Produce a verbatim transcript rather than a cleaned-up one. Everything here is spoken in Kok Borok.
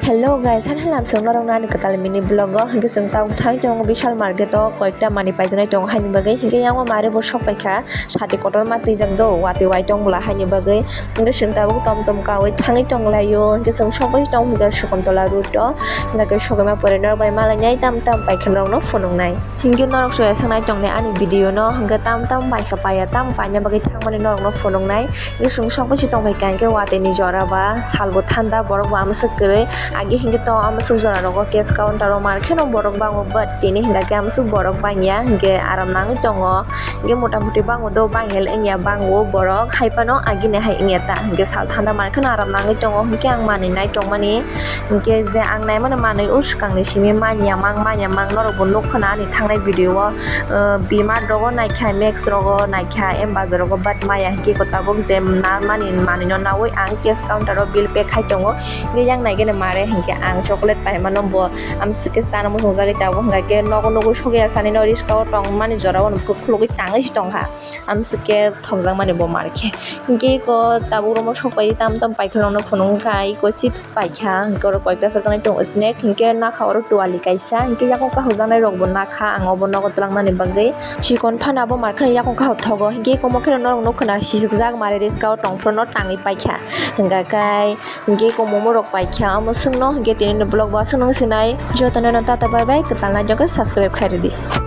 Hello guys, han halam song norok nani kwtal mini vlog o. Hinkhe chwng tabuk thai tongo Vishal market o, koikta mani paijaknai tongo haini bagwi. Hinkhe yango mare bo sok paikha, sati kotorma twijak do, watwi wai tong bwla haini bagwi. Hinkhe chwng tabuk tom tom kawi thangwi tong laio. Hinkhe chwng sok bai tong hinkhe Sukontola road o. Hinkhe sogwi ma pore norok bai malainai, tam tam paikha norokno phunuknai. Hinkhe norok soya sangnai tongnai ani video no, hinkhe tam tam bai kha paiya, tam paina bagwi thangmani norokno phunuknai. Hinkhe chwng sok bai se tongbai kha, hinkhe watwi ni jora ba, sal bo thanda, borok bo amswk kwrwi. Agi hinkhe to amswk jora rogo cash counter o mar kheno borok bango, but tini hinkhe amswk borok bangya, hinkhe aram nangwi tongo. Hinkhe mota muti bango do, bangya le wngya, bango borok, hai phano agini hai wngya ta, hinkhe sal thanda mar kheno aram nangwi tongo, hinkhe ang manwi nai tongmani. Hinkhe je ang naimano manwi o swkangni simi manya mang, manya mang, norokbo nukha na ani thangnai video o, uh, B-Mart rogo naikha, Max rogo naikha, M Bajar rogo, but maya hinkhe ko tabuk je na mani manwino nawi ang cash counter o bill pay khai tongo. Hinkhe yang naigene mare hinkhe ang chocolate paimano, bo amswk khe chana muchungjagwi tabuk, hinkhe nogo nugwi sogwi ya sanino riska o tongmani jora o khulugwi tangwi se tongkha. Amswk khe thokjakmani bo mar khe. Hinkhe eko tabuk romo sok pai tam tam paikha rokno phunuk kha, eko chips paikha, hinkhe oro koikta chajaknai tongo snack, hinkhe nakha oro tuali kaisa, hinkhe yakung kaham jaknai rokbo nakha, ang obo nogo twlangmani bagwi. Chikon phano abo mar kheno yakung kaham thogo, hinkhe eko mo kheno norok nukha na sisik jak mare riska o tong phuru no tangwi paikha. Hinkhe kai, hinkhe eko momo rok paikha, omo swkno hinkhe tini ni vlog bo aswk nung sinai. Jotono no tata bye bye, kwtal nai jokhe subscribe khai rwdi.